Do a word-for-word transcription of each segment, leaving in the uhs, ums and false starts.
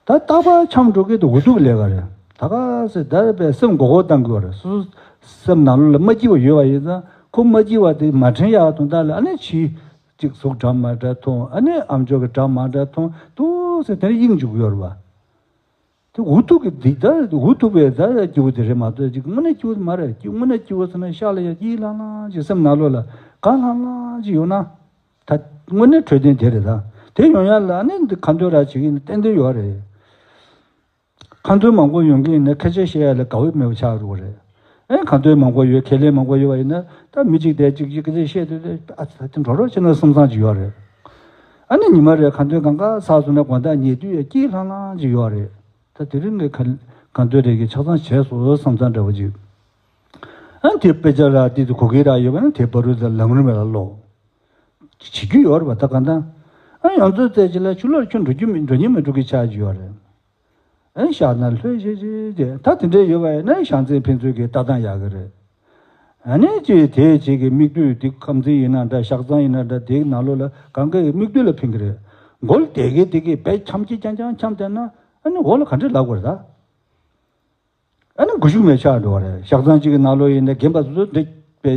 ད་རྟག་པར་འཁྱམས་འགྲོ་གི་འདུག་འུ་ཐུག་ལས་ཀ་རེད། ད་ག་ཟེ་ད་པའི་སེམས་མགོ་སྐོར་བཏང་གི་ཡོད་རེད། སོ་སོ་སེམས་ནང་ལོགས་ལ་མ་སྐྱིད་པ་ཡོད་པ་ཡིན་ཙང་ཁོ་མ་སྐྱིད་པ་དེ་མ་དྲན་ཡག་དོན་དག་ལ་ཨ་ནི་ཕྱི་གཅིག་གཟུགས་འདྲ་མ་འདྲ་མཐོང་། ཨ་ནི་ཨམ་ཅོག་གི་འདྲ་མ་འདྲ་མཐོང་འདུག་ཟེ་དེ་ནས་གཡེང་འཇུག་གི་ཡོད་རེད་པ། དེ་འུ་ཐུག་གི་འདི་ད་འུ་ཐུག་པའི་ད་སྐྱིད་པོ་དེ་རེད་མ་གཏོགས་ཅིག་དངོས་གནས་སྐྱིད་པོ་དེ་མ་རེད། སྐྱིད་དངོས་གནས་སྐྱིད་པོ་ཟེར་ན་ཤག་ལ་ཡ་སྐྱིད་ལྷང་ལྷང་ཅིག་སེམས་ནང་ལོགས་ལ་དགའ་ལྷང་ལྷང་ཅིག་ཡོང་ན། ད་དངོས་གནས་འཕྲོད་བསྟེན་དེ་རེད། ད་དེ་ཡོང་ཡ་ལ་ཨ་ནི་འདི་ཁ་འདོན་ར་བྱེད་ཀྱི་ཡིན་ན་ཏན་ཏན་ཡོད་རེད། ཁ་འདོན་མང་པོ་ཡོང་གི་ཡིན་ན་སྐད་ཆ་བཤད་ཡ་ལ་དགའ་བོ་མེད་པ་ཆགས་འགྲོ་གི་རེད། ཨེ་ཁ་འདོན་མང་པོ་ཡོད། ཁས་ལེན་མང་པོ་ཡོད་པ་ཡིན་ན་ད་མི་གཅིག་དེ་གཅིག་གཅིག་སྐད་ཆ་བཤད་དུས་དེ་ཨ་ཙི་ད་དེ་འགྲོ་རོགས་བྱས་ན་བསམ་བསམ་ཅིག་ཡོད་རེད། ཨ་ནི་ཉི་མ་རེ་ཁ་འདོན་གང་ག་ཚར་སོང་ན་དགོང་དག་ཉལ་དུས་ཡ་སྐྱིད་ལྷང་ལྷང་ཅིག་ཡོད་རེད། ད་དེ་རིང་ངས་ཁ་ཁ་འདོན་རེ་གི་ཆ་ཚང་བྱས་སོང་བསམ་བསམ་འདྲ་བོ་ཅིག་ཨ་དེ་དཔེ་ཆ་ར་དེ་དུ་གོ་གི་ར་ཡོད་པ་ན་དེ་བར་དུ་ད་ལམ་རིམ་ལ་ཀློག་བྱེད་རྒྱུ་ཡོད་རེད་པ། ད་གང་ལྟར་ཨ་ཡང་ཚོད་རྩད་ཅིག་ལ་ཆུ་ལོར་ཁྱོད་འགྲོ་རྒྱུ་མི་འགྲོ་ཉན་མི་འགྲོ་གི་ཆགས་ཀྱི་ཡོད་རེད། ཨ་ནི་ཤག་ན་ལྷོད་ཤེས་ཤེས་ཏེ་ད་དེ་འདྲས་ཡོད་པ་ཡིན་ན་ཤག་མཚན་ཕན་ཚུན་གྱི་ལྟ་སྟངས་ཡག་གི་རེད། ཨ་ནི་ཅིག་དེའི་རྗེས་ཀྱི་མིག་ལྟོས་དེ་ཁམས་ཚན་ཡིན་ན་འདྲ་ཤག་ཚང་ཡིན་ན་འདྲ་དེའི་ནང་ལོགས་ལ་གང་གའི་མིག་ལྟོས་ལ་ཕན་གི་རེད། མགོ་ལ་བསྡད་གི་བསྡད་གི་བས་འཁྱམ་གི་རྐྱང་རྐྱང་འཁྱམ་བསྡད་ན་ཨ་ནི་འོག་ལ་ག་འདྲས་ལབ་དགོས་རེད་ད། ཨ་ནི་མགོ་གཞུག་མེད་ཆགས་འགྲོ་བ་རེད། ཤག་ཚང་གཅིག་གི་ནང་ལོགས་ཡིན་ན་རྒན་པ་ཚོ་ཚོ་འདི་པའི་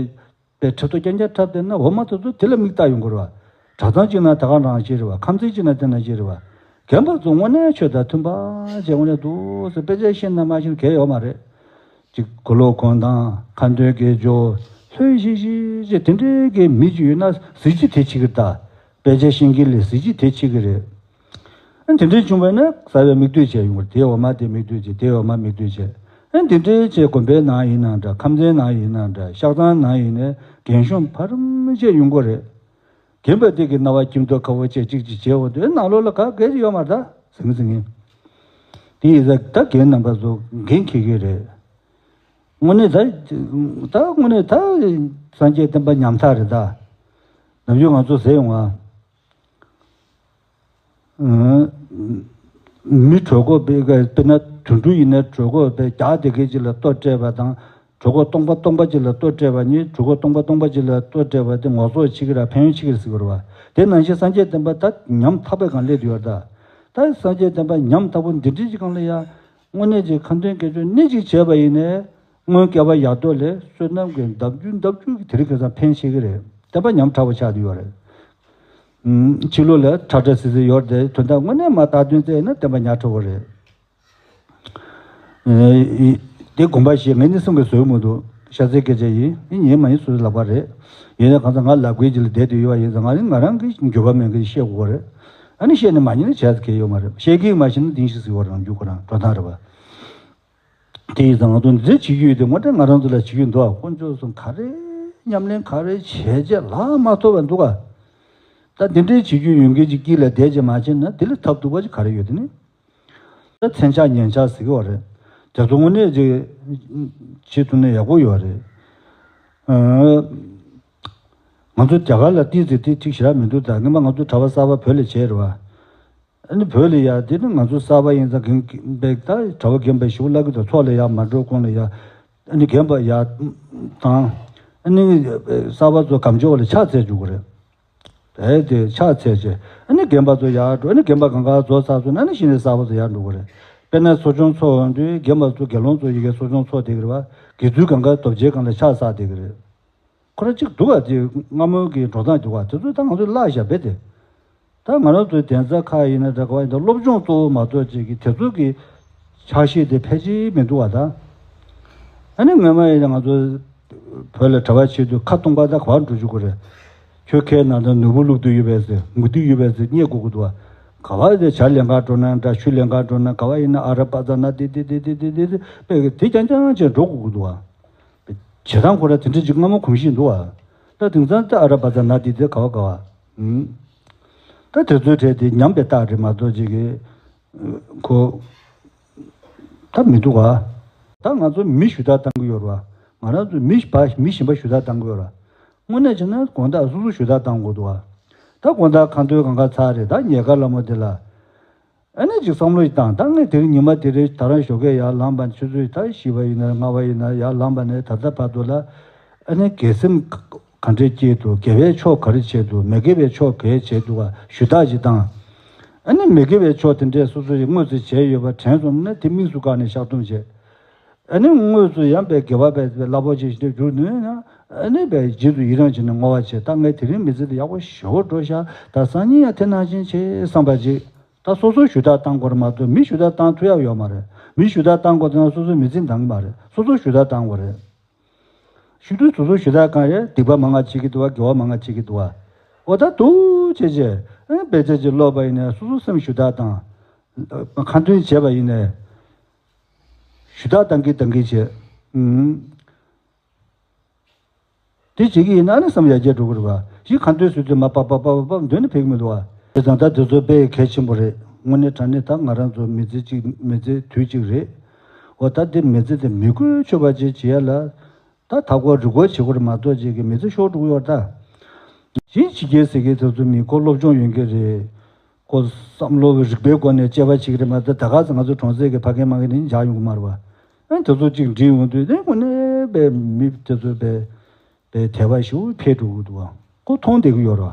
པའི་ཁྲི་ཐོག་རྐྱང་རྐྱང་འཁྲབ་བསྡད་ན་འོ་མ་ཚོ་ཚོ་དེ་ལ་མིག་ལྟ་ཡོང་དགོས་རེད་བ། གྲྭ་ཚང་གཅིག་ན་དེ་ག་རང་ཞིག་རེད་བ། ཁམས་ཚན་གཅིག་ན་དེ་ན་ཞིག་རེད་བ། རྒན་པ་ཚོ་དངོས་གནས་ཆོས་དང་མཐུན་པ་བྱས་དངོས་གནས་འདུག་ཟེར་དཔེ་ཆ་ཤེས་ན་མ་ཤེས་ན་གལ་ཡོད་མ་རེད། ཅིག་གོ་ལོག་གོན་སྟངས་ཁ་འདོན་དགེ་སྦྱོར་ལྷོད་ཤིག་ཤིག་ཅེས་དེ་འདྲའི་གི་མི་ཅིག་ཡོད་ན་གཟི་བརྗིད་དེ་ཆེ་གི་རེད་ད། དཔེ་ཆ་ཤེས་མཁན་ལས་གཟི་བརྗིད་དེ་ཆེ་གི་རེད། ཨ་དེ་འདྲའི་བྱུང་བས་ན་གསར་བའི་མིག་ལྟོས་བྱས་ཡོང་བར་དེའི་འོག་མ་དེ་མིག་ལྟོས་བྱས་དེའི་འོག་མ་མིག་ལྟོས་བྱས། ཨ་དེ་འདྲའི་བྱས་དགོན་པའི་ནང་ཡིན་ན་འདྲ་ཁམས་ཚན་ནང་ཡིན་ན་འདྲ་ཤག་ཚང་ནང་ཡིན་ནའི་རྒན་གཞོན་བར་མ་བྱས་ཡོང་གི་རེད། རྒན་པ་དེ་གི་རྣ་བ་སྐྱིད་མདོག་ཁ་པོ་བྱས་གཅིག་གཅིག་བྱས་འོ་དེ་ནང་ལོགས་ལ་ག་གེ་ཡོད་མ་རེད་ད་ཟིང་ཟིང་ཡིན། དེ་ཡིན་ཙང་ད་རྒན་རྣམ་པ་ཚོ་འགན་འཁྱེར་གི་རེད། དངོས་གནས་ད་ད་དངོས་གནས་ད་སངས་རྒྱས་བསྟན་པ་ཉམ་ཐག་རེད་ད། ནམ་རྒྱུན་ང་ཚོ་ཟེར་ཡོང་ང་། མི་གྲོད་ཁོག་དཔེ་དཔེར་ན་དུད་འགྲོ་ཡིན་ན་གྲོད་ཁོག་དཔེ་རྒྱགས་དེ་གའི་ཅིག་ལ་ལྟོ་སྤྲད་པ་དང་གྲོད་ཁོག་སྟོང་པ་སྟོང་པ་ཅིག་ལ་ལྟོ་སྤྲད་པ་གཉིས་གྲོད་ཁོག་སྟོང་པ་སྟོང་པ་ཅིག་ལ་ལྟོ་སྤྲད་པ་དེ་ངོ་སོ་ཆེ་གི་ར་ཕན་ཡོན་ཆེ་གི་རེད་ཟེར་གི་རེད་བ། དེ་ནང་བཞིན་སངས་རྒྱས་བསྟན་པ་ད་ཉམ་ཐག་པའི་སྒང་སླེབས་བསྡད་ཡོད་རེད་ད། ད་སངས་རྒྱས་བསྟན་པ་ཉམ་ཐག་པོ་འདི་འདྲའི་ཅིག་སྒང་ལ་ཡ། དངོས་གནས་ཀྱི་ཁ་འདོན་དགེ་སྦྱོར་སྣེ་གཅིག་བྱས་པ་ཡིན་ནའི་སྔོན་བསྐལ་པ་ཡར་ཐོག་ལས་བསོད་ནམས་ཀྱི་ལྡབ་འགྱུར་ལྡབ་འགྱུར་གྱིས་དེ་རིང་ཁ་སང་ཕན་ཤེས་ཀྱི་རེད། བསྟན་པ་ཉམ་ཐག་པ་ཆགས་བསྡད་ཡོད་རེད། ཕྱི་ལོགས་ལ་ཁྲ་ཁྲ་སིལ་སིལ་ཡོད་རེད་དེ་དོན་དག་དངོས་གནས་མ་བརྟག་དོན་བཙལ་ན་བསྟན་པ་ཉག་ཕྲ་བོ་རེད། དེ་དགོངས་པ་བཞེས་ངས་ནི་གསུང་གི་བཟོད་མི་འདུག་ཤ་ཚའི་སྐད་ཆ་ཡིན་ཡིན་ཉན་མ་ཡིན་སོ་སོའི་ལག་པ་རེད། ཡིན་ན་གང་ཟག་ང་ལབ་དགོས་ཀྱི་ལ་བསྡད་དུ་ཡོད་པ་ཡིན་ཙང་ང་ནི་ང་རང་གི་འགྱོད་པ་མེད་མཁན་བཤད་དགོས་པ་རེད། ཨ་ནི་བཤད་ནས་མ་ཉན་ན་བྱས་ཚེ་གལ་ཡོད་མ་རེད། བཤད་ཀྱི་མ་ཤེས་ན་འདིང་ཤིག་ཟེར་བ་རང་རྒྱུད་ཁོ་རང་འགྲོ་སྟངས་རེད་པ། དེ་ཡིན་ཙང་ང་ཚོ་འདི་བྱེད་རྒྱུ་ཡོད་དེ་ངོ་འཕྲད་ང་རང་ཚོ་ལ་བྱེད་རྒྱུ་འདུག་ཨ། དཀོན་མཆོག་གསུམ་ག་རེ་ཉམས་ལེན་ག་རེ་བྱས་རྗེས་ལག་མ་ཐོབ་པ་འདུག་ཨ། ད་འདི་འདྲའི་བྱེད་རྒྱུ་ཡོད་མཁན་གྱི་དཀྱིལ་ལ་བསྡད་རྗེས་མ་བྱས་ན་དེ་ལས་ཐབས་སྡུག་པ་ཅིག་ག་རེ་ཡོད་དེ་ནི། ད་མཚན་ཆགས་ངན་ཆགས་ཟེར་གི་བ་རེད། དེ་ཚོ་དངོས་གནས་ཅིག་བྱེད་ཐུབ་ན་ཡག་པོ་ཡོད་རེད། ང་ཚོ་རྒྱ་གར་ལ་ཏིས་ཟེར་ཏེ་ཅིག་ཞེ་དྲག་མི་འདུག་ད་སྔོན་མ་ང་ཚོ་གྲྭ་པ་གསར་པ་བོད་ལ་བྱས་རེད་བ། ཨ་ནི་བོད་ལ་ཡ་དེ་ནི་ང་ཚོ་གསར་པ་ཡིན་ཙང་རྒན་པའི་ད་གྲྭ་པ་རྒན་པའི་ཞུ་བ་ལབ་གི་འདུག་ཚོགས་ལ་ཡ་མ་འགྲོ་གོང་ལ་ཡ། ཨ་ནི་རྒན་པ་ཡ་དང་། ཨ་ནི་གསར་པ་ཚོ་སྒམ་ཆུང་བ་ལ་ཕྱག་འཚལ་འཇུག་གི་རེད། དེ་དེ་ཕྱག་འཚལ་བྱས་ཨ་ནི་རྒན་པ་ཚོ་ཡར་འགྲོ། ཨ་ནི་རྒན་པ་གང་ག་རྫོགས་ཚར་སོང་ན་ཨ་ནི་གཞི་ནས་གསར་པ་ཚོ་ཡར་འགྲོ་གི་རེད། དཔེར་ན་གསོ་སྦྱོང་ཚོགས་ཡོང་དུས་རྒན་པ་ཚོ་དགེ་སློང་ཚོ་ཡི་གེ་གསོ་སྦྱོང་ཚོགས་བསྡད་ཀྱི་རེད་བ། དགེ་ཚུལ་གང་ག་རྡོ་རྗེ་སྒང་ལ་ཕྱག་འཚལ་བསྡད་ཀྱི་རེད། ཁོ་རང་གཅིག་འདུག་ག་དེ་སྔ་མོའི་གི་འགྲོ་སྟངས་འདུག་ག་དེ་ཚོ་ད་ང་ཚོས་བརླག་བཞག་པས་དེ། ད་ང་རང་ཚོའི་གདན་ས་ཁག་ཡིན་ན་འདྲ་ག་བ་ཡིན་ན་སློབ་སྦྱོང་གཙོ་བོ་མ་གཏོགས་ཅིག་གི་དེ་ཚོ་གི་ཕྱག་བཞེས་དེ་ཕལ་ཆེར་མི་འདུག་ག་ད། ཨ་ནི་སྔོན་མ་ཡིན་ན་ང་ཚོ་བོད་ལ་གྲྭ་པ་བྱེད་དུས་ཁ་སྟོང་པ་ད་ག་བར་འགྲོ་བཅུག་གི་རེད། ཁྱོད་ཁའི་ནང་ད་ནོར་བུ་བླུག་དུས་ཡོད་པས་ཟེར་མུ་ཏིག་ཡོད་པས་ཟེར་རྙེད་དགོས་ཀྱི་འདུག་ག་ག་བ་དེ་ཇ་ལེན་གར་འགྲོ་ན་འདྲ་ཆུ་ལེན་གར་འགྲོ་ན་ག་བ་ཡིན་ན་ཨ་ར་པ་ཙ་ན་དེ་དེ་དེ་དེ་དེ་དེ་དེ་དཔེ་གི་དེ་རྐྱང་རྐྱང་བྱས་འགྲོ་དགོས་ཀྱི་འདུག་ག་བྱེད་སྟངས་ཁོ་ར་དེ་འདྲ་ཅིག་སྔ་མོ་གོམས་གཤིས་འདུག་ཨ། ད་དེང་སང་ད་ཨ་ར་བ་ཙ་ན་དེ་དེ་ག་བ་ག་བ། ཨུམ། ད་དེ་ཚོའི་གྲས་དེ་ཉམས་པའི་རྟགས་རེད་མ་གཏོགས་ཅིག་གི། ཁོ། ད་མི་འདུག་ཨ། ད་ང་ཚོ་མི་ཞུ་དག་བཏང་གི་ཡོད་རེད་བ། ང་རང་ཚོ་མི་བ་མི་གཞན་པ་ཞུ་དག་བཏང་གི་ཡོད་རེད། དངོས་གནས་བྱས་ན་དགོང་དག་སོ་སོ་ཞུ་དག་བཏང་དགོས་འདུག་ཨ། ད་དགོང་དག་ཁ་འདོན་གང་ག་ཚར་རེད་ད་ཉལ་ཁ་ལ་མོ་དེ་ལ། ཨ་ནི་ཅིག་བསམ་བློ་ཞིག་བཏང་ད་ངས་དེ་རིང་ཉི་མ་དེ་རིང་ད་རང་ཞོགས་ཀས་ཡར་ལངས་པ་ནས་ཆུ་ཚོད་ད་བཞི་པ་ཡིན་ན་ལྔ་པ་ཡིན་ན་ཡར་ལངས་པ་ནས་ད་ལྟ་བར་དུ་ལ་ཨ་ནི་དགེ་སེམས་ག་འདྲས་སྐྱེས་འདུག་དགེ་བའི་ཕྱོགས་ག་རེ་བྱས་འདུག་མི་དགེ་བའི་ཕྱོགས་ག་རེ་བྱས་འདུག་ག་ཞུ་དག་ཅིག་བཏང་། ཨ་ནི་མི་དགེ་བའི་ཕྱོགས་དེ་འདྲས་སོ་སོ་ཡིས་དངོས་སུ་བྱས་ཡོད་པ་དྲན་སོང་ན་དེ་དམིགས་སུ་བཀར་ནས་བཤགས་སྡོམ་བྱས། ཨ་ནི་དངོས་སུ་ཡང་པའི་དགེ་བ་པའི་རླབས་པོ་ཆེ་ཞིག་ཏུ་གྱུར་ནུས་ན། ཨ་ནི་པའི་རྗེས་སུ་ཡི་རང་བྱས་ནས་བསྔོ་བ་བྱས། ད་ངས་དེ་རིང་མི་ཚེ་འདི་ཡག་པོ་ཞེ་པོ་འགྲོ་ཤག་ད་སང་ཉིན་ཡང་དེ་ནང་བཞིན་བྱེད་བསམ་པ་ཅིག་ད་སོ་སོ་ཞུ་དག་བཏང་དགོས་རེད་མ་གཏོགས་མི་ཞུ་དག་བཏང་ཐུབ་ཡག་ཡོད་མ་རེད། མི་ཞུ་དག་བཏང་དགོས་དེ་ན་སོ་སོའི་མི་ཚེ་འདང་གི་མ་རེད། སོ་སོ་ཞུ་དག་བཏང་དགོས་རེད། ཞུ་དུས་སོ་སོ་ཞུ་དག་གང་རེད། སྡིག་པ་མང་ང་བྱེད་ཀྱི་འདུག་བ། དགེ་བ་མང་ང་བྱེད་ཀྱི་འདུག་བ། འོ་ད་འདུག་བྱས་བྱས་ཨ་དཔེ་ཆ་ཅིག་ཀློག་པ་ཡིན་ནའི་སོ་སོ་སེམས་ཞུ་དག་བཏང་། ཁ་འདོན་བྱས་པ་ཡིན་ནའི་ཞུ་དག་བཏང་གི་བཏང་གི་བྱས། ཨུམ། དེ་བྱེད་ཀྱི་ཡིན་ན་ནི་བསམ་ཡར་རྒྱས་འགྲོ་གི་རེད་བ། ཞིག་ཁ་འདོན་ཟེར་དུས་མ་པ་པ་པ་པ་པ་འདོན་ནི་ཕེག་མི་འདུག་བ། དེ་ཙང་ད་དེ་ཚོ་དཔེ་གལ་ཆེན་པོ་རེད། དངོས་གནས་དྲང་གནས་ད་ང་རང་ཚོ་མི་ཚེ་གཅིག་མི་ཚེ་དུས་གཅིག་རེད། འོ་ད་དེ་མི་ཚེ་དེ་མི་གོ་ཆོད་པ་ཅིག་བྱེད་ཡ་ལ། ད་ད་ཁོ་རི་མགོ་བྱེད་དགོས་རེད་མ་གཏོགས་ཅིག་གི་མི་ཚེ་ཤོར་འགྲོ་གི་ཡོད་རེད་ད། ཞིག་ཕྱི་རྒྱལ་ཟེར་མཁན་དེ་ཚོ་མི་ཁོ་སློབ་སྦྱོང་ཡོད་མཁན་རེད། ཁོ་བསམ་བློ་རིག་པའི་སྒོ་ནས་དཔྱད་པ་བྱེད་ཀྱི་རེད་མ་གཏོགས་ད་ག་ཚོད་ང་ཚོ་གྲོང་གསེབ་ཀྱི་ཕ་རྒན་མ་རྒན་ནི་འཇགས་ཡོང་གི་མ་རེད་བ། ཨ་དེ་ཚོ་གཅིག་འདྲིས་ཡོང་དུས་དེ་དངོས་གནས་པའི་མི་དེ་ཚོ་པའི་པའི་དད་པ་ཞེ་པོ་འཕེལ་འགྲོ་གི་འདུག་བ། ཁོ་མཐོང་བསྡད་ཀྱི་ཡོད་རེད་བ།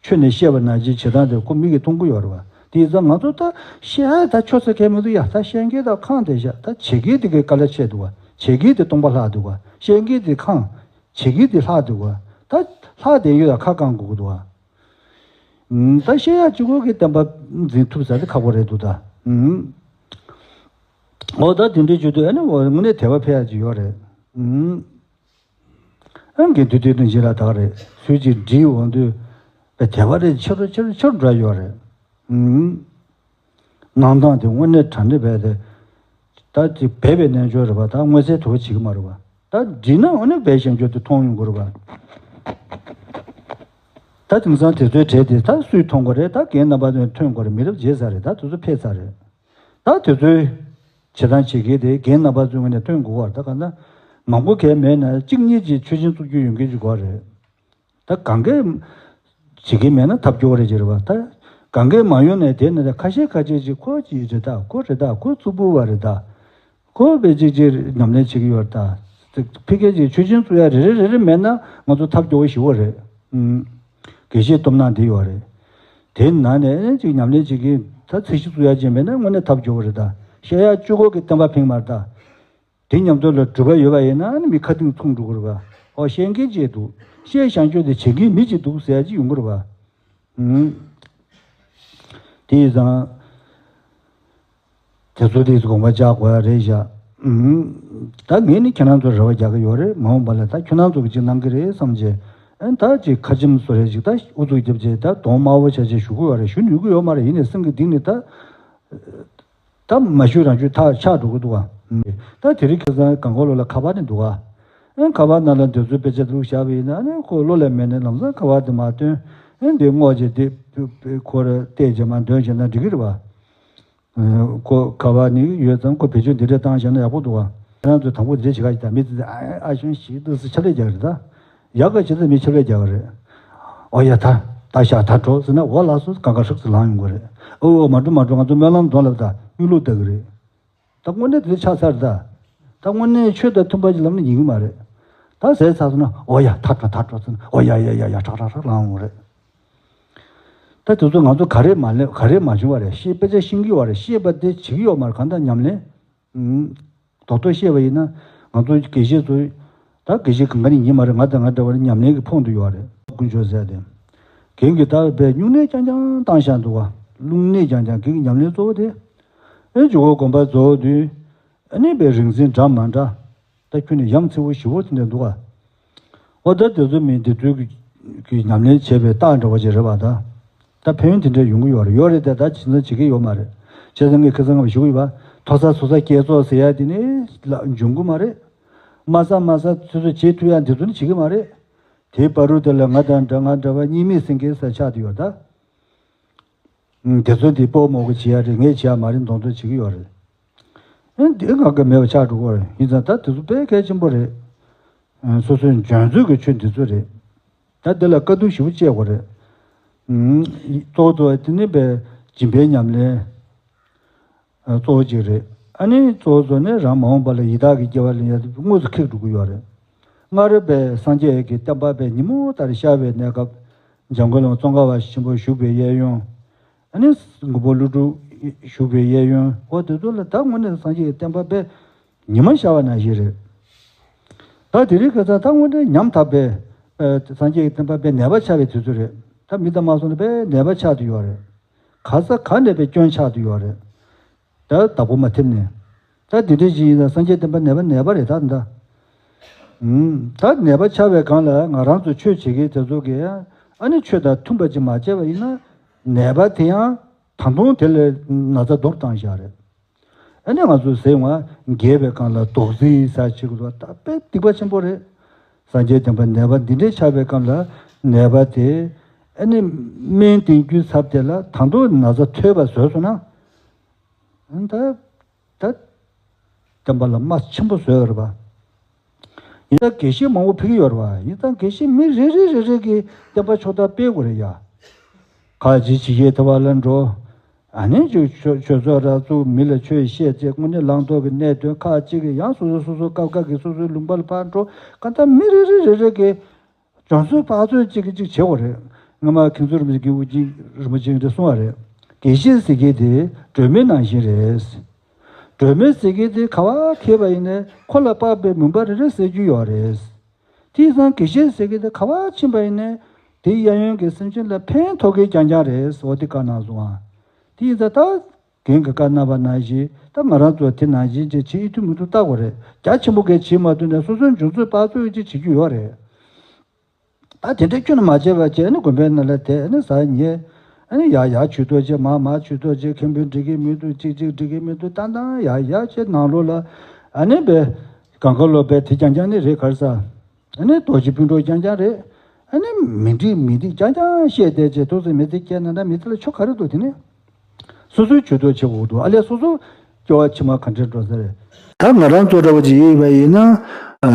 ཆོས་ནས་བཤད་པ་ནང་བཞིན་བྱེད་སྟངས་དེ་ཁོ་མིག་གིས་མཐོང་གི་ཡོད་རེད་བ། དེ་ཡིན་ཙང་ང་ཚོ་ད་བཤད་ད་ཆོས་ཚོད་གལ་མི་འདུག་ཡ། ད་བཤད་མཁན་དང་ཁེངས་བསྡད་ཤག་ད་བྱེད་མཁན་དེ་གའི་དཀའ་ལས་ཆེ་འདུག་བ། བྱེད་མཁན་དེ་སྟོང་པ་ལྷག་འདུག་བ། བཤད་མཁན་དེ་ཁེངས། བྱེད་མཁན་དེ་ལྷག་འདུག་བ། ད་ལྷག་བསྡད་ཡོད་ལ་ཁ་བསྐང་དགོས་ཀྱི་འདུག་བ། ད་བཤད་ཡག་གཅིག་པོ་གི་བསྟན་པ་འཛིན་ཐུབ་ས་དེ་ཁག་པོ་རེད་འདུག་ད། ཨུམ། འོ་ད་དེ་འདྲའི་བརྗོད་དུས་ཨ་ནི་འོ་དངོས་གནས་དད་པ་འཕེལ་ཡག་ཅིག་ཡོད་རེད། ཨུམ། ཨ་དགེ་འདུན་དེ་དོན་ཆེ་ལ་དག་རེད། སུས་ཅིག་འདྲིས་འོང་དུས་དད་པ་རེད་ཆེ་རུ་ཆེ་རུ་ཆེ་རུ་འགྲོ་ཡོད་རེད། ཨུམ། གནང་སྟངས་དེ་དངོས་གནས་དྲང་གནས་བས་དེ། ད་ཅིག་སྦས་པའི་རྣལ་འབྱོར་རེད་པ། ད་མངོན་གསལ་དོད་པོ་བྱེད་ཀྱི་མ་རེད་པ། ད་འདྲིས་ན་འོ་ནི་སྦས་ཤིང་འབྱོར་དེ་མཐོང་ཡོང་གི་རེད་པ། ད་དེང་སང་དེ་ཚོའི་གྲས་དེ་ད་སུས་མཐོང་དགོས་རེད། ད་རྒན་རྣམ་པ་ཚོས་ཐོན་དགོས་རེད། མི་རབས་བརྗེས་ཚར་རེད། ད་དེ་ཚོ་ཕེབས་ཚར་རེད། ད་དེ་ཚོའི་བྱེད་སྟངས་བྱེད་མཁན་དེ་རྒན་རྣམ་པ་ཚོའི་ངོས་ནས་ཐོན་དགོས་པ་རེད། ད་གང་ལྟར་མང་པོ་གལ་མེད་ན་གཅིག་གཉིས་ཀྱིས་ཆོས་ཆེན་བཙུགས་རྒྱུ་ཡོང་མཁན་ཅིག་དགོས་རེད། ད་གང་གས་བྱེད་ཀྱི་མེད་ན་ཐབས་སྐྱོ་བོ་རེད་ཅེས་རེད་བ། ད་གང་གས་མ་ཡོང་ནས་དེ་ནི་ཁ་ཤས་ཁ་ཤས་ཅིག་ཁོ་ཅིག་རེད་ད། ཁོ་རེད་ད། ཁོ་གཙུག་ཕུད་པ་རེད་ད། ཁོ་དཔེ་ཅིག་ཅིག་ཉམས་ལེན་བྱེད་ཀྱི་ཡོད་རེད་ད། ཕ་གིར་ཅིག་ཆོས་ཆེན་བཙུགས་ཡ་རེ་རེ་རེ་རེ་མེད་ན་ང་ཚོ་ཐབས་སྐྱོ་བོ་ཞེ་པོ་རེད། ཨུམ། དགེ་བཤེས་སྟོབས་ནག་འདི་ཡོད་རེད། དེ་ནང་ནས་ཅིག་ཉམས་ལེན་བྱེད་ཀྱི་ད་ཚད་གཞི་བཙུགས་ཡ་ཅིག་མེད་ན་དངོས་གནས་ཐབས་སྐྱོ་བོ་རེད་ད། བཤད་ཡ་གཅིག་པོ་གི་བསྟན་པ་ཕིང་མ་རེད་ད། དེ་མཉམ་དུ་ལ་གྲུབ་པ་ཡོད་པ་ཡིན་ན་ནི་མི་ཁ་གཏིང་མཚུངས་འགྲོ་གི་རེད་པ། ཨོ་བཤད་མཁན་ཅིག་འདུག་བཤད་བཞག་རྒྱུ་དེ་བྱེད་མཁན་མི་ཅིག་འདུག་ཟེར་ཡ་ཅིག་ཡོང་གི་རེད་པ། ཨུམ། དེ་ཡིན་ཙང་། དེ་ཚོ་དེ་ཚོ་དགོངས་པ་འཇགས་དགོས་ཡ་རེད་བཞག་ཨུམ། ད་ངས་ནི་ཁྱེད་རང་ཚོར་རེ་བ་རྒྱག་གི་ཡོད་རེད། མ་འོངས་པ་ལ་ད་ཁྱོད་རང་ཚོ་གི་ཅིག་གནང་གི་རེད་བསམ་བྱས། ཨན་ད་ཅིག་ཁ་ཆེམས་བཟོ་རེད་ཅིག་ད་ཨུ་ཚུགས་རྒྱབ་བྱས་ད་གདོང་དམར་པོ་ཆགས་བྱས་ཞུ་གི་ཡོད་རེད། ཞུ་ནུས་ཀྱི་ཡོད་མ་རེད། ཡིན་ནའི་སེམས་ཀྱི་གཏིང་ནས་ད། ད་མ་ཞུས་རང་ཞུས་ཐག་ཆགས་འགྲོ་གི་འདུག་ག་ད་དེ་རིང་ཁ་སང་གང་གོ་ལོ་ལ་ཁ་པར་ནི་འདུག་ག་ཨེ་ཁ་པར་ནང་ལ་འདོད་ཚུལ་དཔེ་ཆ་བླུགས་བཞག་པ་ཡིན་ན་ནི་ཁོ་བློ་ལ་མེད་ནས་ལམ་སང་ཁ་པར་དེ་མ་བཏོན། ཨེ་འདི་སྔོག་བྱས་དེ་ཁོ་ར་བལྟས་བྱས་མ་འདོན་བྱས་ན་འགྲིག་གི་རེད་པ། ཁོ་ཁ་པར་ནི་ཡོད་ཙང་ཁོ་བེད་སྤྱོད་འདི་འདྲ་བཏང་བཞག་ན་ཡག་པོ་འདུག་ག་ཁྱེད་རང་ཚོས་དང་པོ་འདི་འདྲ་བྱེད་ཁ་ཞིག་དང་མི་ཚེ་ཨ་ཨ་ཞང་ཞིག་འདུག་སེ་ཆབ་ལས་རྒྱག་གི་རེད་ད། ཡག་ག་བྱེད་ཚེ་མི་ཆབ་ལས་རྒྱག་གི་རེད། ཨོ་ཡ་ད་ད་ཤ་ད་འགྲོ་ཟེར་ན་འོ་ལགས་སོ་གང་ག་ཧྲག་ཙི་ལངས་ཡོང་གི་རེད། ཨོ་མ་འགྲོ་མ་འགྲོ་ང་ཚོ་སྨོན་ལམ་འདོན་ལབ་ད་དངུལ་ལུག་ལྟ་གི་རེད། ད་དངོས་གནས་དེ་ཆགས་ཚར་ད། ད་དངོས་གནས་ཆོས་དང་མཐུན་པ་ཅིག་ལབ་ན་ཉན་གི་མ་རེད། ད་ཟས་ཚར་སོང་ན་ཨོ་ཡ་ད་འགྲོ་ད་འགྲོ་ཟེར་ན་ཨོ་ཡ་ཡ་ཡ་ཡ་ཧྲག་ཧྲག་ཧྲག་ལངས་ཡོང་གི་རེད། ད་དེ་ཚོ་ང་ཚོ་ག་རེ་མ་ལས་ག་རེ་མ་བྱུང་བ་རེད། ཤེས་དཔེ་ཆ་ཤེས་ཀྱི་ཡོད་རེད། ཤེས་པ་དེ་བྱེད་ཀྱི་ཡོད་མ་རེད། གང་ལྟར་ཉམས་ལེན། རྡོག་རྡོག་བཤད་པ་ཡིན་ན་ང་ཚོ་དགེ་བཤེས་ཚོ་ད་དགེ་བཤེས་གང་ག་ནས་ཡིན་མ་རེད། ང་དང་ང་འདྲ་བ་ནི་ཉམས་ལེན་གྱི་ཕོངས་འདུ་ཡོད་རེད། དཀོན་མཆོག་ཟེར་ཏེ། རྒན་གྱིས་ད་བས་སྨྱུང་གནས་རྐྱང་རྐྱང་བཏང་བཞག་འདུག་བ། རླུང་གནས་རྐྱང་རྐྱང་རྒན་གྱི་ཉམས་ལེན་གཙོ་བོ་དེ། ཨེ་འཇུག་སྒོ་དགོན་པ་རྫོགས་དུས། ཨ་ནི་བས་རིག་འཛིན་འདྲ་མ་འདྲ། ད་ཁྱོད་ནི་ཡང་ཚེ་བོ་ཞི་བོ་དེ་འདྲ་འདུག་ག་འོ་ད་དེ་ཚོ་མི་འདི་ཚོའི་གི་ཉམས་ལེན་བྱས་པའི་རྟགས་འདྲ་བོ་ཅིག་རེད་པ་ད། ད་ཕན་ཡོན་དེ་འདྲ་ཡོང་གི་ཡོད་རེད། ཡོད་རེད་དེ་ད་བྱས་ཙང་བྱེད་ཀྱི་ཡོད་མ་རེད། བྱས་ཙང་ངས་ཁ་སང་ཞུ་གི་ཡོད་པ། མཐོ་ས་ཚོ་ས་བསྐྱེད་རྫོགས་ཟེར་ཡ་དེ་ནི་ལ་འབྱུང་གི་མ་རེད། དམའ་ས་དམའ་ས་ཚོ་ཚོ་བྱེད་ཐུབ་ཡ་འདི་ཚོ་ནི་བྱེད་ཀྱི་མ་རེད། དེའི་བར་དུ་དེ་ལ་ང་དང་འདྲ་ང་འདྲ་བ་གཉིས་མེད་སེང་གེ་ས་ཆགས་དེ་ཡོད་ད། དེ་ཚོ་འདི་སྤོ་མོ་གི་བྱེད་ཡ་རེད། ངས་བྱེད་ཡ་མ་རེད་མདོག་མདོག་བྱེད་ཀྱི་ཡོད་རེད། ཨེ་འདི་ང་གི་མེད་པ་ཆགས་འགྲོ་གི་རེད། ཡིན་ཙང་ད་དེ་ཚོ་དཔེ་གལ་ཆེན་པོ་རེད། ཨེ་སོ་སོའི་འཇོན་ཚོད་ཀྱི་ཆོས་འདི་ཚོ་རེད། ད་འདི་ལ་དཀའ་སྡུག་ཞེ་པོ་སྤྱད་དགོས་རེད། ཨུམ། གཙོ་བོ་གཙོ་བོ་དེ་ནི་པའི་སྦྱིན་པའི་ཉམས་ལེན། ཨ་གཙོ་བོ་གཅིག་རེད། ཨ་ནི་གཙོ་བོ་གཙོ་ནི་རང་མ་འོངས་པ་ལ་ཡི་དྭགས་ཀྱི་སྐྱེ་བ་ལེན་ཡ་དེ་དངོས་སུ་ཁེགས་འགྲོ་གི་ཡོད་རེད། སྔ་རོལ་པའི་སངས་རྒྱས་ཀྱི་བསྟན་པ་པའི་ཉིན་མོ་ལྟར་ཤར་བའི་གནས་སྐབས། འཇམ་མགོན་བླ་མ་ཙོང་ཁ་པ་ཆེན་པོ་བཞུགས་པའི་གཡས་གཡོན། ཨ་ནི་མགོན་པོ་ཀླུ་སྒྲུབ་བཞུགས་པའི་གཡས་གཡོན་འོ་དེ་ཚོ་ལ་ད་དངོས་གནས་སངས་རྒྱས་ཀྱི་བསྟན་པ་དཔེ་ཉི་མ་ཤར་བ་ནང་བཞིན་རེད། ད་དེ་རིང་ཁ་སང་ད་དངོས་གནས་ཉམ་ཐག་པའི་ཨ་སངས་རྒྱས་ཀྱི་བསྟན་པ་དཔེ་ནད་པ་ཆགས་པའི་དུས་ཚོད་རེད། ད་མི་དང་མ་སོང་ན་དཔེ་ནད་པ་ཆགས་བསྡད་ཡོད་རེད། ག་ས་ག་ནས་དཔེ་སྐྱོན་ཆགས་བསྡད་ཡོད་རེད། ད་བདག་པོ་མ་ཐེབས་ནས། ད་དེ་འདྲའི་ཞིག་ཡིན་ན་སངས་རྒྱས་བསྟན་པ་ནད་པ་ནད་པ་རེད་ད་ད། ཨུམ། ད་ནད་པ་ཆགས་པའི་སྒང་ལ་ང་རང་ཚོ་ཆོས་བྱེད་མཁན་དེ་ཚོ་གིས་ཨ་ནི་ཆོས་དང་མཐུན་པ་ཅིག་མ་བྱས་པ་ཡིན་ན་ནད་པ་དེ་ཡང་ད་དུང་དེ་ལས་ན་ཚ་སྡུག་བཏང་བཞག་རེད། ཨ་ནི་ང་ཚོ་ཟེར་བ་རྒས་པའི་སྒང་ལ་རྡོག་རྫིས་ཟེར་བྱེད་དགོས་ད་དཔེ་སྡིག་པ་ཆེན་པོ་རེད། སངས་རྒྱས་བསྟན་པ་ནད་པ་འདི་འདྲའི་ཆགས་པའི་སྐབས་ལ་ནད་པ་དེ་ཨ་ནི་སྨན་བསྟེན་རྒྱུའི་ཚབ་དེ་ལ་ད་དུང་ན་ཚ་ཐོས་པ་བཟོས་སོང་ན། ད་ད་བསྟན་པ་ལ་རྨ་ཆེན་པོ་བཟོས་ཡོད་རེད་པ། ཡིན་ད་དགེ་བཤེས་མང་པོ་ཕེབས་ཀྱི་ཡོད་རེད་པ། ཡིན་ད་དགེ་བཤེས་མི་རེ་རེ་རེ་རེ་གིས་བསྟན་པ་ཕྱོགས་མཐར་སྤེལ་དགོས་རེད་ཡ། ཁ་ཅིག་ཇི་སྐད་བདེ་བ་ལ་འགྲོ། ཨ་ནི་ཅིག་ཆོས་ཆོས་ཚོགས་ར་བཙུགས་མི་ལ་ཆོས་བཤད་ཅེས་དངོས་གནས་བླང་དོར་གྱི་གནད་དོན་ཁག་ཅིག་གི་ཡང་སོ་སོ་སོ་སོ་སྐབས་ཁག་གི་སོ་སོའི་ལུང་པ་ལ་ཕར་འགྲོ། གང་ལྟར་མི་རེ་རེ་རེ་རེ་གིས་འཇོན་ཚོད་དཔག་ཚོད་ཅིག་གིས་ཅིག་བྱེད་དགོས་རེད། སྔོན་མ་མཁན་ཟུར་རིན་པོ་ཆེ་གིས་དབུ་ཅན་རིན་པོ་ཆེ་འདི་གསུང་བ་རེད། དགེ་བཤེས་ཟེར་མཁན་དེ་སྒྲོན་མེ་ནང་བཞིན་རེད། སྒྲོན་མེ་ཟེར་མཁན་དེ་ག་པར་འཁེལ་བ་ཡིན་ནའི་ཁོ་ལ་དཔག་པའི་མུན་པ་རེ་རེ་སེལ་རྒྱུ་ཡོད་རེད། དེ་ཡིན་ཙང་དགེ་བཤེས་ཟེར་མཁན་དེ་ག་པར་ཕྱིན་པ་ཡིན་ནའི་དེའི་གཡས་གཡོན་གྱི་སེམས་ཅན་ལ་ཕན་ཐོགས་མཁན་རྐྱང་རྐྱང་རེད་ཟེར་བ་དེ་བཀའ་གནང་སོང་ཨ། དེ་ཡིན་ཙང་ད་རྒན་གྱིས་བཀའ་གནང་བ་ནང་བཞིན་ད་ང་རང་ཚོ་དེ་ནང་བཞིན་ཅིག་བྱེད་ཐུབ་མི་ཐུབ་བལྟ་དགོས་རེད། རྒྱ་ཆེན་པོ་གས་བྱེད་མ་ཐུབ་ནའི་སོ་སོའི་འཇོན་ཚོད་དཔག་ཚོད་ཅིག་བྱེད་རྒྱུ་ཡོད་རེད། ད་དེ་འདྲའི་ཁྱོན་ནས་མ་བྱས་པ་བྱས་ནས་དགོན་པའི་ནང་ལ་བསྡད་ནས་ཟ་ཉལ། ཨ་ནི་ཡར་ཡར་ཇུས་གཏོགས་བྱེད། མར་མར་ཇུས་གཏོགས་བྱེད། མཁན་པོས་འགྲིག་གི་མི་འདུག་ཅིག་ཅིག་འགྲིག་གི་མི་འདུག་ཏན་ཏན་ཡར་ཡར་བྱས་ནང་ལོགས་ལ་ཨ་ནི་བས་གང་ག་ལོ་བས་དེ་རྐྱང་རྐྱང་ནི་རེད་ག་རེ་ཟ། ཨ་ནི་རྡོ་རྗེ་སྤུན་གྲོགས་རྐྱང་རྐྱང་རེད། ཨ་ནི་མི་འགྲིག་མི་འགྲིག་རྐྱང་རྐྱང་བཤད་བསྡད་བྱས་ཐུགས་སེམས་མི་ཚེ་སྐྱེལ་ན་འདྲ་མི་ཚེ་ལ་ཆོ་ག་རེ་འདུག་དེ་ནི། སོ་སོའི་ཇུས་གཏོགས་བྱེད་དགོས་འདུག་ཨ་ལས་སོ་སོ་སྐྱོ་བ་ཕྱི་མ་ག་འདྲ་འགྲོ་ས་རེད། ད་ང་རང་ཚོ་འདྲ་བོ་ཅིག་ཡིན་པ་ཡིན་ན། ཨ་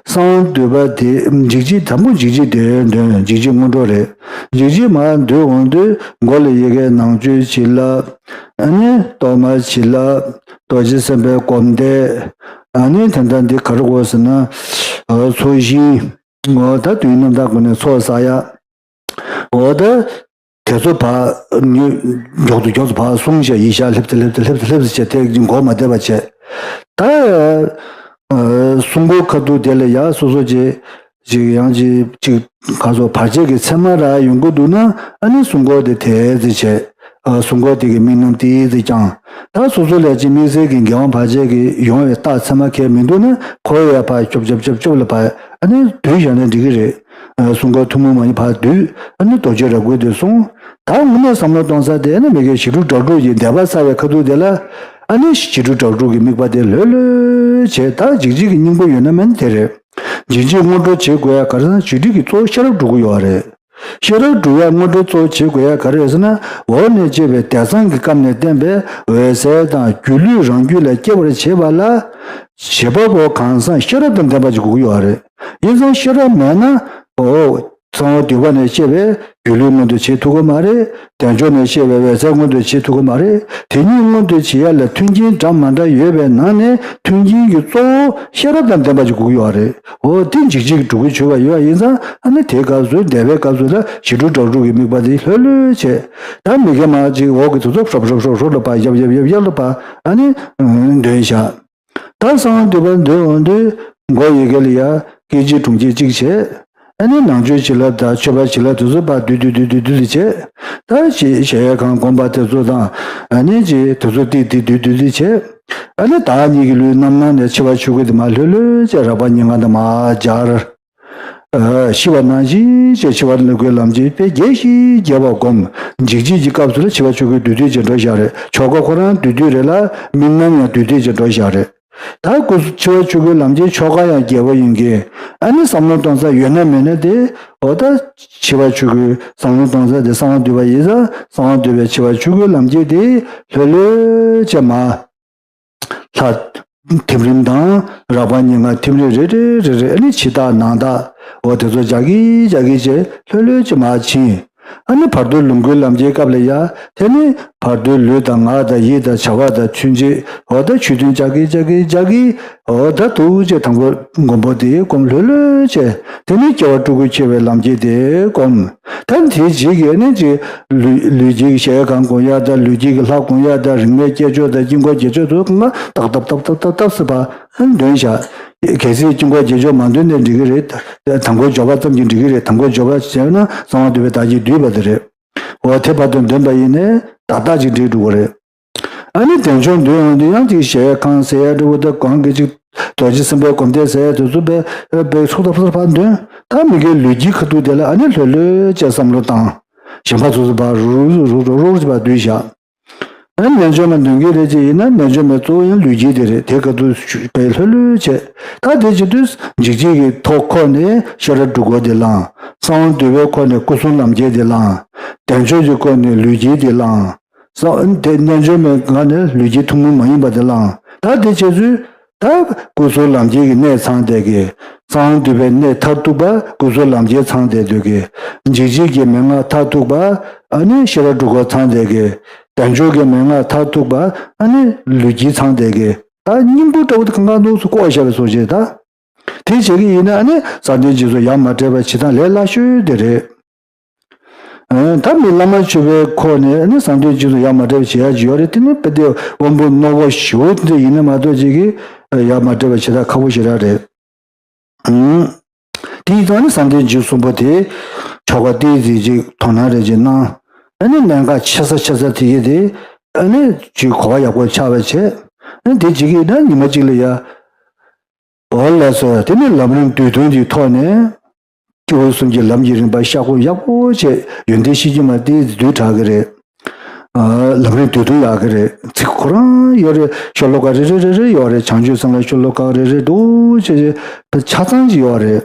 གསང་བ་འདུས་པ་དེ་འཇིགས་བྱེད་དང་པོ་འཇིགས་བྱེད་དེ་འདོན། འཇིགས་བྱེད་སྔོན་འགྲོ་རེད། འཇིགས་བྱེད་མར་འདོན་འོང་དུས་མགོ་ལ་ཡི་གེ་ནང་མཆོད་བྱིན་རླབས། ཨ་ནི་གཏོར་མ་བྱིན་རླབས། རྡོ་རྗེ་སེམས་དཔའི་སྒོམ་བཟླས། ཨ་ནི་ད་ལྟ་འདི་ག་རེ་དགོས་ཟེར་ན། ཨ་ཚོགས་ཞིང་། འོ་ད་དུས་རྣམ་དག་སྒོ་ནས་ཚོགས་བསགས་ཡ། འོ་ད། དེ་ཚོ་ཕར་མགྱོགས་དུ་མགྱོགས་དུ་ཕར་གསུངས་བྱས་ཡིག་ཆ་སླེབས་ཏེ་སླེབས་ཏེ་སླེབས་ཏེ་སླེབས་ཏེ་བྱས་དེ་མགོ་མ་བདེ་བ་བྱས། ད་གསུང་འཁོར་ཁ་ཐུག་དེ་ལ་ཡ་སོ་སོ་ཅིག་ཅིག་ཡང་ཅིག་ཅིག་ག་ཚོད་བར་ཆད་ཀྱི་མཚན་མ་རག་ཡོང་གི་འདུག་ན་ཨ་ནི་གསུང་འཁོར་དེ་དེ་ཙི་བྱས། གསུང་འཁོར་དེ་གི་དམིགས་རྣམ་དེ་ཙི་བསྐྱང་། ད་སོ་སོ་ལ་ཅིག་དམིགས་བསལ་གྱི་འགལ་བ་བར་ཆད་ཀྱི་ཡོང་བའི་རྟགས་མཚན་མ་གང་མི་འདུག་ན་ཁོ་ཡ་ཕར་ཅོབ་ཅོབ་ཅོབ་ཅོབ་ལ་ཕར་ཨ་ནི་སྡོད་བཞག་ན་འགྲིག་གི་རེད། གསུང་འཁོར་ཐུན་མོང་མ་ཡིན་ཕར་བསྡུས། ཨ་ནི་རྡོ་རྗེ་རབ་དགོད་དེ་གསུངས། ད་དངོས་གནས་བསམ་བློ་གཏོང་ས་དེ་ཨ་ནི་མི་དགེ་བྱི་དྲུག་དྲག་དྲུག་གི་བཟླས་པ་བསགས་པའི་ཁ་ཐུག་དེ་ལ། ཨ་ནི་བྱི་དྲུག་དྲག་དྲུག་གི་དམིགས་པ་དེ་ལྷོད་ལྷོད་བྱས། ད་འཇིགས་བྱེད་ཀྱི་སྙིང་པོ་ཡོད་ན་མེད་ན་དེ་རེད། འཇིགས་བྱེད་སྔོན་འགྲོ་བྱེད་དགོས་ཡ་ག་རེ་ཟེར་ན་བྱི་དྲུག་གི་གཙོ་བོ་ཤེས་རབ་སྒྲུབ་ཀྱི་ཡོད་རེད། ཤེས་རབ་སྒྲུབ་ཡ་སྔོན་འགྲོ་གཙོ་བོ་བྱེད་དགོས་ཡ་ག་རེ་རེད་ཟེར་ན། འོག་ནས་བཤད་པའི་དེང་སང་གི་སྐབས་ནས་བསྟན་པའི་འོད་གསལ་དང་སྒྱུ་ལུས་རང་རྒྱུད་ལ་སྐྱེ་བར་བྱེད་པ་ལ། བྱེད་པ་པོ་གང་ཟག་ཤེས་རབ་དང་ལྡན་པ་ཅིག་དགོས་ཀྱི་ཡོད་རེད། ཡིན་ཙང་ཤེས་རབ་མེད་ན། འོ། གསང་བ་འདུས་པ་ནས་བཤད་པའི་སྒྱུ་ལུས་མངོན་དུ་བྱེད་ཐུབ་ཀྱི་མ་རེད། བདེ་མཆོག་ནས་བཤད་པའི་འོད་གསལ་མངོན་དུ་བྱེད་ཐུབ་ཀྱི་མ་རེད། དེ་གཉིས་མངོན་དུ་བྱེད་ཡ་ལ་མཐུན་རྐྱེན་འདྲ་མ་འདྲ་ཡོད་པའི་ནང་ནས་མཐུན་རྐྱེན་གྱི་གཙོ་བོ་ཤེས་རབ་དང་ལྡན་པ་ཅིག་དགོས་ཀྱི་ཡོད་རེད། འོ་དེ་འཇིགས་བྱེད་ཀྱི་སྒྲུབ་པ་བྱེད་པ་ཡོད་པ་ཡིན་ཙང་ཨ་ནི་དེའི་སྐབས་སུ་བཟླས་པའི་སྐབས་སུ་ལ་བྱི་དྲུག་དྲག་དྲུག་གི་དམིགས་པ་དེ་ལྷོད་ལྷོད་བྱས། ད་མི་དགེ་མ་ཅིག་འོག་གི་དེ་ཚོ་ཧྲོབ་ཧྲོབ་ཧྲོབ་ཧྲོབ་ལ་ཕར་ཡབ་ཡབ་ཡབ་ཡབ་ལ་ཕར་ཨ་ནི་འདོན་བཞག་ད་གསང་བ་འདུས་པ་འདོན་འོང་དུས་མགོ་ཡི་གེ་ལ་ཡ་སྐད་ཅིག་དྲུང་ཆེ་གཅིག་བྱས། ཨ་ནི་ནང་མཆོད་བྱིན་རླབས་དང་མཆོད་པ་བྱིན་རླབས་དེ་ཚོ་ཕར་བསྡུས་བསྡུས་བསྡུས་བསྡུས་བསྡུས་ཏེ་བྱས། ད་གཞལ་གཞལ་ཡས་ཁང་དགོན་པ་དེ་ཚོ་དང་ཨ་ནི་ཅིག་དེ་ཚོ་ཏིག་ཏིག་བསྡུས་བསྡུས་ཏེ་བྱས། ཨ་ནི་བདག་ཉིད་ཀྱི་ལུས་རྣམ་སྣང་ནས་འཆི་བ་ཆོས་སྐུ་དེ་མར་ལྷོད་ལྷོད་བྱས་རགས་པ་ཉེར་ལྔ་དང་མར་སྦྱར། ཨ་ཤི་བ་ནང་བཞིན་བྱས་འཆི་བ་ལུག་གུའི་ལམ་གྱིས་དཔེ་རྒྱས་ཤིང་རྒྱས་པར་བསྒོམ། འཇིགས་བྱེད་ཀྱི་སྐབས་སུ་ལ་འཆི་བ་ཆོས་སྐུ་བསྡུས་བསྡུས་བྱས་འགྲོ་བཞག་རེད། ཆོ་ག་ཁོ་རང་བསྡུས་བསྡུས་རེད་ལ་དམིགས་རྣམ་ཡང་བསྡུས་བསྡུས་བྱས་འགྲོ་བཞག་རེད། ད་སྐུ་འཆི་བ་ཆོས་སྐུའི་ལམ་གྱི་ཆོ་ག་ཡང་རྒྱས་པ་ཡིན་གྱི། ཨ་ནི་བསམ་བློ་གཏོང་ས་ཡོད་ན་མེད་ན་དེ། འོ་ད་འཆི་བ་ཆོས་སྐུའི་བསམ་བློ་གཏོང་ས་དེ་གསང་བ་འདུས་པ་ཡིན་ཙང་གསང་བ་འདུས་པའི་འཆི་བ་ཆོས་སྐུའི་ལམ་གྱི་དེ་ལྷོད་ལྷོད་བྱས་མར། ལྷ་ཐིམ་རིམ་དང་རགས་པ་ཉེར་ལྔ་ཐིམ་རིམ་རེ་རེ་རེ་རེ་ཨ་ནི་ཕྱི་ཐག་ནང་ཐག་འོ་དེ་ཚོ་རྒྱག་གི་རྒྱག་གི་བྱས་ལྷོད་ལྷོད་བྱས་མར་ཕྱིན། ཨ་ནི་བར་དོ་ལོངས་སྐུའི་ལམ་གྱི་སྐབས་ལ་ཡ་དེ་ནི་ བར་དོའི་ལུས་དང་ངག་དང་ཡིད་དང་བྱ་བ་དང་མཐུན་རྗེས་འོ་ད་ཆོས་མཐུན་ལྕགས་ཀྱི་ལྕགས་ཀྱི་ལྕགས་ཀྱི་འོ་ད་ཐུགས་རྗེ་དང་པོ་མགོན་པོ་དེའི་སྒོམ་ལྷོད་ལྷོད་བྱས། དེ་ནས་སྐྱེ་བ་སྤྲུལ་སྐུ་འཁྱིལ་བའི་ལམ་གྱི་དེའི་སྒོམ། ད་དེའི་རྗེས་ཀྱི་ནི་ཅིག་ལུས་ལུས་ཀྱི་གཞལ་ཡས་ཁང་སྒོམ་ཡ་ད་ལུས་ཀྱི་ལྷ་སྒོམ་ཡ་ད་རིག་མའི་སྐྱེ་མཆོག་ད་དཀྱིལ་འཁོར་རྗེས་མཆོག་ཏུ་ང་ཏག་ཏག་ཏག་ཏག་ཏག་ཏག་ཟེར་བ་འདོན་བཞག་གལ་སྲིད་དཀྱིལ་འཁོར་རྗེས་མཆོག་མ་འདོན་ནས་འགྲིག་གི་རེད། དང་པོ་འཇོག་པ་ཙམ་གྱིས་འགྲིག་གི་རེད། དང་པོ་འཇོག་པ་བྱས་ན་གསང་བ་འདུས་པའི་བདག་ཉིད་བསྡུས་པ་དེ་རེད། འོ་དེ་བར་དུ་འདོན་པ་ཡིན་ནས་ཏག་ཏག་ཅིག་འགྲིག་འགྲོ་གི་རེད། ཨ་ནི་བདེ་མཆོག་འདོན་ཡོང་དུས་ཡང་ཅིག་གཞལ་ཡས་ཁང་ཟེར་ཡ་འདྲ་བོ་དང་གང་གི་ཅིག་རྡོ་རྗེ་སེམས་དཔའི་སྒོམ་བཟླས་ཟེར་ཡ་དེ་ཚོ་དཔེ་དཔེ་ཚུགས་ཐབ་ཚུགས་ཐབ་འདོན། ད་མི་དགེ་ལུས་དཀྱིལ་ཁ་ཐུག་དེ་ལ་ཨ་ནི་ལྷོད་ལྷོད་བྱས་བསམ་བློ་བཏང་། གཞན་པ་ཚོ་ཚོ་ཕར་རུག་རུག་རུག་རུག་རུག་ཅིག་ཕར་བསྡུས་བཞག་ཨ་ནི་རྣལ་འབྱོར་མ་འདོན་གྱི་རེད་ཅེས་ཡིན་ན་རྣལ་འབྱོར་མའི་གཙོ་བོ་ཡང་ལུས་དཀྱིལ་དེ་རེད། དེ་ག་དུས་ཞུ་དཔེ་ལྷོད་ལྷོད་བྱས། ད་དེ་བྱེད་དུས་འཇིགས་བྱེད་ཀྱི་ཐོག་ཁོག་ནས་ཤེས་རབ་སྒྲུབ་སྒོ་དེ་བླངས། གསང་བ་འདུས་པའི་ཁོག་ནས་སྐུ་གསུམ་ལམ་ཁྱེར་དེ་བླངས། བདེ་མཆོག་གི་ཁོག་ནས་ལུས་དཀྱིལ་དེ་བླངས། གསང་དེ་རྣལ་འབྱོར་མའི་ངག་ནས་ལུས་དཀྱིལ་ཐུན་མོང་མ་ཡིན་པ་དེ་བླངས། ད་དེ་བྱེད་ཚུལ། ད་སྐུ་གསུམ་ལམ་ཁྱེར་གྱི་གནད་ཚང་བསྡད་ཀྱི། གསང་བ་འདུས་པའི་གནད་མཐར་ཐུག་པ་སྐུ་གསུམ་ལམ་ཁྱེར་ཚང་བསྡད་སྡོད་ཀྱི། འཇིགས་བྱེད་ཀྱི་མན་ངག་མཐར་ཐུག་པ་ཨ་ནི་ཤེས་རབ་སྒྲུབ་སྒོ་ཚང་བསྡད་ཀྱི། བདེ་མཆོག་གི་མན་ངག་མཐར་ཐུག་པ་ཨ་ནི་ལུས་དཀྱིལ་ཚང་བསྡད་ཀྱི། ད་སྙིང་པོ་འདྲ་བོ་དེ་གང་གང་འདུག་སུ་བཀོད་བཞག་པའི་བཟོ་བྱས། ད་དེ་བྱེད་ཀྱི་ཡིན་ན་ཨ་ནི་བསམ་གཏན་སྦྱིན་སོགས་ཡ་མ་བྲལ་བ་བྱེད་སྟངས་ལས་སླ་ཤོས་དེ་རེད། ཨ་ད་མི་བླ་མ་མཆོད་པའི་ཁོག་ནས་ཨ་ནི་བསམ་གཏན་སྦྱིན་སོགས་ཡ་མ་བྲལ་བ་བྱེད་ཡ་ཅིག་ཡོད་རེད། དེ་ནི་དཔེ་དེ་དབང་པོ་རྣོ་པོ་ཞེ་པོ་དེ་ཡིན་ན་མ་གཏོགས་ཅིག་གིས་ཡ་མ་བྲལ་བ་བྱེད་སྟངས་ཁག་པོ་ཞེ་དྲག་རེད། ཨང་། དེ་ཡིན་ཙང་ནི་བསམ་གཏན་སྦྱིན་གསུམ་པོ་དེ་ཆོ་ག་ཏོག་ཙམ་ཅིག་དོ་སྣང་རེ་ཅིག་གནང་། ཨ་ནི་གནད་འགག་ཆེ་ས་ཆེ་ས་དེ་གས་དེ་ཨ་ནི་ཅིག་གོ་བ་ཡག་པོ་ཆགས་པ་བྱས། ཨ་ནི་དེ་ཅིག་གིས་ན་ཉི་མ་གཅིག་ལ་ཡ། འོ་ལགས་སོ། དེ་ནི་ལམ་རིམ་བསྡུས་དོན་གྱི་ཐོག་ནས། སྐྱེས་བུ་གསུམ་གྱི་ལམ་གྱི་རིམ་པ་ཤ་སྐོར་ཡག་པོ་བྱས་ཡོན་ཏན་ཤེས་ཀྱི་མ་དེ་བསྡུས་དྲགས་ཀྱི་རེད། ཨ་ལམ་རིམ་བསྡུས་དོན་ཡག་གི་རེད། ཚིག་ཁོ་རང་ཡོད་རེད། ཤོ་ལོ་ཀ་རེ་རེ་རེ་རེ་ཡོད་རེད། བྱང་ཆུབ་སེམས་ལ་ཤོ་ལོ་ཀ་རེ་རེ་འདུག་བྱས་བྱས་ཆ་ཚང་ཅིག་ཡོད་རེད།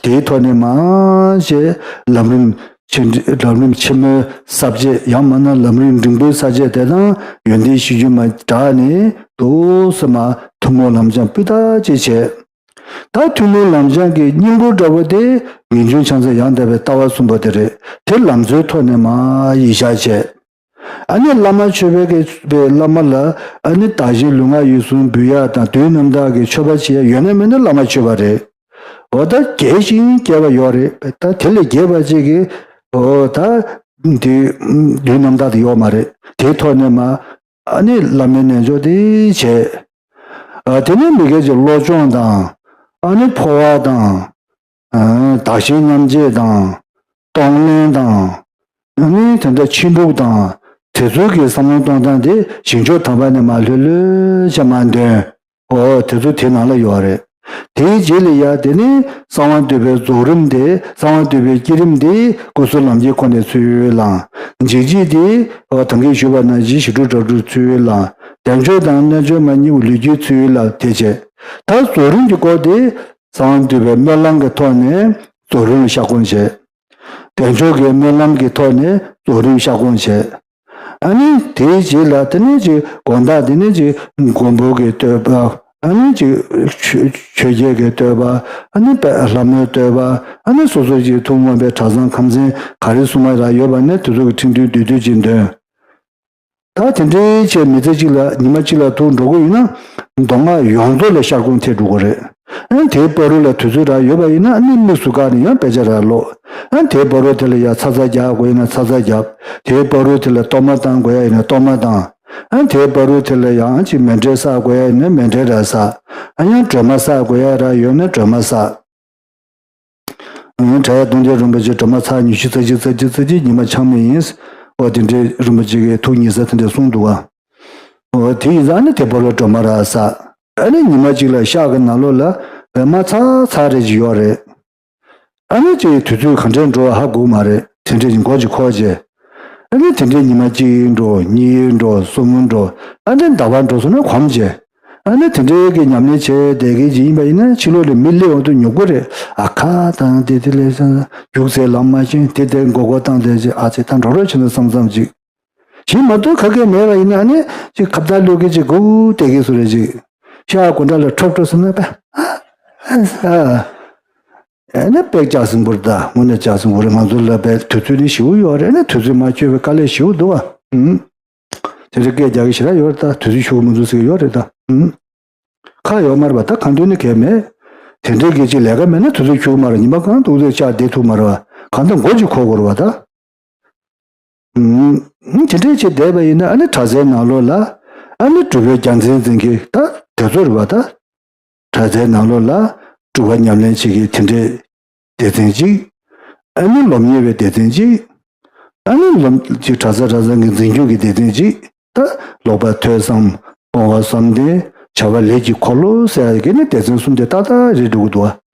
དེའི་ཐོག་ནས་མར་བྱས་ལམ་རིམ་ཆེན་ལམ་རིམ་ཆེན་མོའི་ས་བཅད་ཡང་མིན་ན་ལམ་རིམ་འབྲིང་པོའི་ས་བཅད་དེ་དང་ཡོན་ཏན་ཤེས་ཀྱི་མ་དྲངས་ནས་འདུག་སེ་མར་ཐུན་མོང་ལམ་སྦྱང་སྤུས་དག་ཅིག་བྱས། ད་ཐུན་མོང་ལམ་སྦྱང་གི་སྙིང་པོ་འདྲ་བོ་དེ་ངེས་འབྱུང་ཕྱག་མཚན་ཡང་དག་པའི་ལྟ་བ་གསུམ་པོ་དེ་རེད། དེ་ལམ་འཚོལ་ཐོག་ནས་མར་ཡིད་བཞག་བྱས། ཨ་ནི་བླ་མ་མཆོད་པའི་གི་བླ་མ་ལ་ཨ་ནི་བདག་གཞན་ལུས་ངག་ཡིད་གསུམ་འབུལ་ཡ་དང་དུས་རྣམ་དག་གི་མཆོད་པ་བྱེད་ཡ་ཡོད་ན་མེད་ན་བླ་མ་མཆོད་པ་རེད། འོ་ད་རྒྱས་ཤིང་རྒྱས་པ་ཡོད་རེད། ད་དེ་ལས་རྒྱས་པ་ཅིག་གི་འོ་ད་དེ་དུས་རྣམ་དག་དེ་ཡོད་མ་རེད། དེའི་ཐོག་ནས་མར་ཨ་ནི་བླ་མའི་རྣལ་འབྱོར་དེ་བྱས། ཨ་དེ་ནས་མི་དགེ་གི་བློ་སྦྱོང་དང་། ཨ་ནི་འཕོ་བ་དང་། ཨ་བདག་གཞན་མཉམ་བརྗེ་དང་། གཏོང་ལེན་དང་། ཨ་ནི་དེ་འདྲ་ཕྱིན་དྲུག་དང་། དེ་ཚོའི་གི་བསམ་བློ་གཏོང་སྟངས་དེ་ཞིང་སྦྱོར་དམ་པ་ནས་མར་ལྷོད་ལྷོད་བྱས་མར་འདོན། འོ་དེ་ཚོ་དེ་ནང་ལ་ཡོད་རེད། དེའི་རྗེས་ལ་ཡ་དེ་ནི་གསང་བ་འདུས་པའི་རྫོགས་རིམ་དེ་གསང་བ་འདུས་པའི་བསྐྱེད་རིམ་དེ་སྐུ་གསུམ་ལམ་གྱི་ཁོ་ནས་ཚུར་བླངས། འཇིགས་བྱེད་དེ་འོ་ད་གིན་ཞུས་པ་ནང་བཞིན་ཞི་ཁྲོ་སྒྲ་སྒྲུབ་ཚུར་བླངས། བདེ་མཆོག་དང་རྣལ་འབྱོར་མ་གཉིས་པོ་ལུས་དཀྱིལ་ཚུར་བླངས་དེ་བྱས། ད་རྫོགས་རིམ་གྱི་སྐོར་དེ་གསང་བ་འདུས་པའི་སྨོན་ལམ་གྱི་ཐོག་ནས་རྫོགས་རིམ་ལ་ཤར་སྐོར་བྱས། བདེ་མཆོག་གི་སྨོན་ལམ་གྱི་ཐོག་ནས་རྫོགས་རིམ་ཤར་སྐོར་བྱས། ཨ་ནི་དེའི་རྗེས་ལ་དེ་ནས་ཅིག་དགོང་དག་དེ་ནས་ཅིག་མགོན་པོ་གི་བསྟོད་པ། ཨ་ནི་ཅིག་ཆོས་ཆོས་རྒྱལ་གྱི་བསྟོད་པ། ཨ་ནི་དཔལ་ལྷ་མོའི་བསྟོད་པ། ཨ་ནི་སོ་སོ་ཅིག་ཐུགས་དམ་པའི་གྲྭ་ཚང་ཁམས་ཚན་ག་རེ་གསུང་བ་རག་ཡོད་པ་ནས་དེ་ཚོ་གི་ཁྲི་འདོན་བསྡུས་བསྡུས་ཅིག་འདོན། ད་དེ་འདྲའི་ཆེད་མི་ཚེ་གཅིག་ལ་ཉི་མ་གཅིག་ལ་ཐུག་འགྲོ་གི་ཡོད་ན། མདོ་སྔགས་ཡོངས་རྫོགས་ལ་ཤར་སྐོར་ཐེབས་འགྲོ་གི་རེད། ཨ་ནི་དེའི་བར་དུ་ལ་དུས་ཚོད་རག་ཡོད་པ་ཡིན་ན་ཨ་ནི་དམིགས་སུ་བཀར་ནས་ཡང་དཔེ་ཆ་རག་ཀློག་ཨ་ནི་དེའི་བར་དུ་དེ་ལ་ཡང་ཚ་ཚ་རྒྱག་དགོས་ཡིན་ན་ཚ་ཚ་རྒྱབ། དེའི་བར་དུ་དེ་ལ་གཏོར་མ་བཏང་དགོས་ཡ་ཡིན་ན་གཏོར་མ་བཏང་། ཨ་ནི་དེའི་བར་དུ་དེ་ལ་ཡང་ཅིག་མཎྜལ་བསགས་དགོས་ཡ་ཡིན་ན་མཎྜལ་ར་བསགས། ཨ་ཡང་སྒྲོལ་མ་བསགས་དགོས་ཡ་ར་ཡོད་ན་སྒྲོལ་མ་བསགས། ཨ་ནི་དྲ་ཡ་གདུང་རྒྱལ་རིན་པོ་ཆེ་སྒྲོལ་མ་ཚར་ཉི་ཤུ་རྩ་གཅིག་རྩ་གཅིག་རྩ་གཅིག་ཉི་མ་ཆག་མེད་ཡིན། འོ་དེ་འདྲའི་རིན་པོ་ཆེ་གིས་ཐུགས་ཉེ་ས་དེ་འདྲ་གསུངས་འདུག་ག་འོ་དེ་ཡིན་ཙང་ཨ་ནི་དེ་བར་ལ་སྒྲོལ་མ་ར་བསགས། ཨ་ནི་ཉི་མ་གཅིག་ལ་ཤག་གི་ནང་ལོགས་ལ་པད་མ་ཚ་ཚ་རེ་ཅིག་ཡོད་རེད། ཨ་ནི་ཅིག་དུས་ཚོད་ག་འདྲས་འགྲོ་བ་ཧ་གོ་མ་རེད། དེ་འདྲས་ཀྱི་མགོ་ཅིག་འཁོར་རྗེས། ཨ་ནི་དེ་འདྲས་ཉི་མ་གཅིག་འགྲོ་གཉིས་འགྲོ་གསུམ་འགྲོ། ཨ་ནི་ཟླ་བ་འགྲོ་སོང་ན་གོམས་བྱས། ཨ་ནི་དེ་འདྲའི་གི་ཉམས་ལེན་བྱས་བསྡད་མཁན་ཅིག་ཡིན་པ་ཡིན་ན་ཕྱི་ལོགས་ལ་མི་སླེབས་འོང་དུས་ཉོབ་ཀྱི་རེད། ཨ་ཁ་དང་དེ་དེ་ལས་སང་རྒྱུགས་ཚད་ལམ་མ་ཤེས་དེ་དེ་མགོ་སྐོར་བཏང་བསྡད་ཅིག་ཨ་ཙི་ད་འགྲོ་རོགས་བྱེད་ན་བསམ་བསམ་ཅིག་བྱེད་མ་ཐུབ་ཁ་སྐད་མེད་པ་ཡིན་ན་ཨ་ནི་ཅིག་ཁ་བརྡ་གློད་མཁན་ཅིག་སྒུག་བསྡད་མཁན་བཟོ་རེད་ཅིག་ཤག་སྒོ་འགྲམ་ལ་འཕྲོག་འཕྲོག་སོང་ན་པ་ཨ་ཨ། ཨ་ནི་དཔེ་ལྕགས་སྲིན་པོ་རེད། ད་དངོས་གནས་ལྕགས་སྲིན་པོ་རེད། ང་ཚོ་ལ་དཔེ་དུས་ཚོད་ནི་ཞེ་པོ་ཡོད་རེད། ཨ་ནི་དུས་ཚོད་མ་ཆོད་པའི་དཀའ་ལས་ཞེ་པོ་འདུག་བ། ཨུམ། དེ་འདྲའི་སྐད་རྒྱག་གི་ཞེ་དྲག་ཡོད་རེད་ད། དུས་ཚོད་འཕྱུགས་མི་འདུག་ཟེར་གྱི་ཡོད་རེད་ད། ཨུམ། ཁག་ཡོད་མ་རེད་པ། ད་གང་འདོད་ནི་གལ་མེད། དེ་འདྲའི་སྐད་ཅིག་ལས་ཀ་མེད་ན་དུས་ཚོད་འཕྱུགས་མ་རེད། ཉི་མ་གང་འདུག་ཚོད་ལྕགས་བསྡད་ཐུབ་མ་རེད་པ། གང་ལྟར་མགོ་ཅིག་འཁོར་དགོས་རེད་པ་ད། ཨུམ། དེ་འདྲའི་བྱས་བསྡད་པ་ཡིན་ན་ཨ་ནི་གྲྭ་སའི་ནང་ལོགས་ལ་ཨ་ནི་སྒྲུབ་པའི་རྒྱལ་མཚན་འཛིན་གྱི་ད་དེ་ཚོ་རེད་པ་ད། གྲྭ་སའི་ནང་ལོགས་ལ་སྒྲུབ་པ་ཉམས་ལེན་བྱེད་ཀྱི་དེ་འདྲའི་སྡེ་ཚན་གཅིག་ཨ་ནི་སློབ་གཉེར་བའི་སྡེ་ཚན་གཅིག་ཨ་ནི་སློབ་ཅིག་གྲྭ་ས་གྲྭ་ཚང་གི་འཛིན་སྐྱོང་གི་སྡེ་ཚན་གཅིག་ད་ལོག་པ་ཐོས་བསམ་སྤོང་བ་བསམ་གཏན་བྱ་བ་ལས་ཀྱི་འཁོར་ལོ་ཟེར་ཡ་གི་ནི་སྡེ་ཚན་གསུམ་དེ་ཏག་ཏག་རེད་འགྲོ་གི་འདུག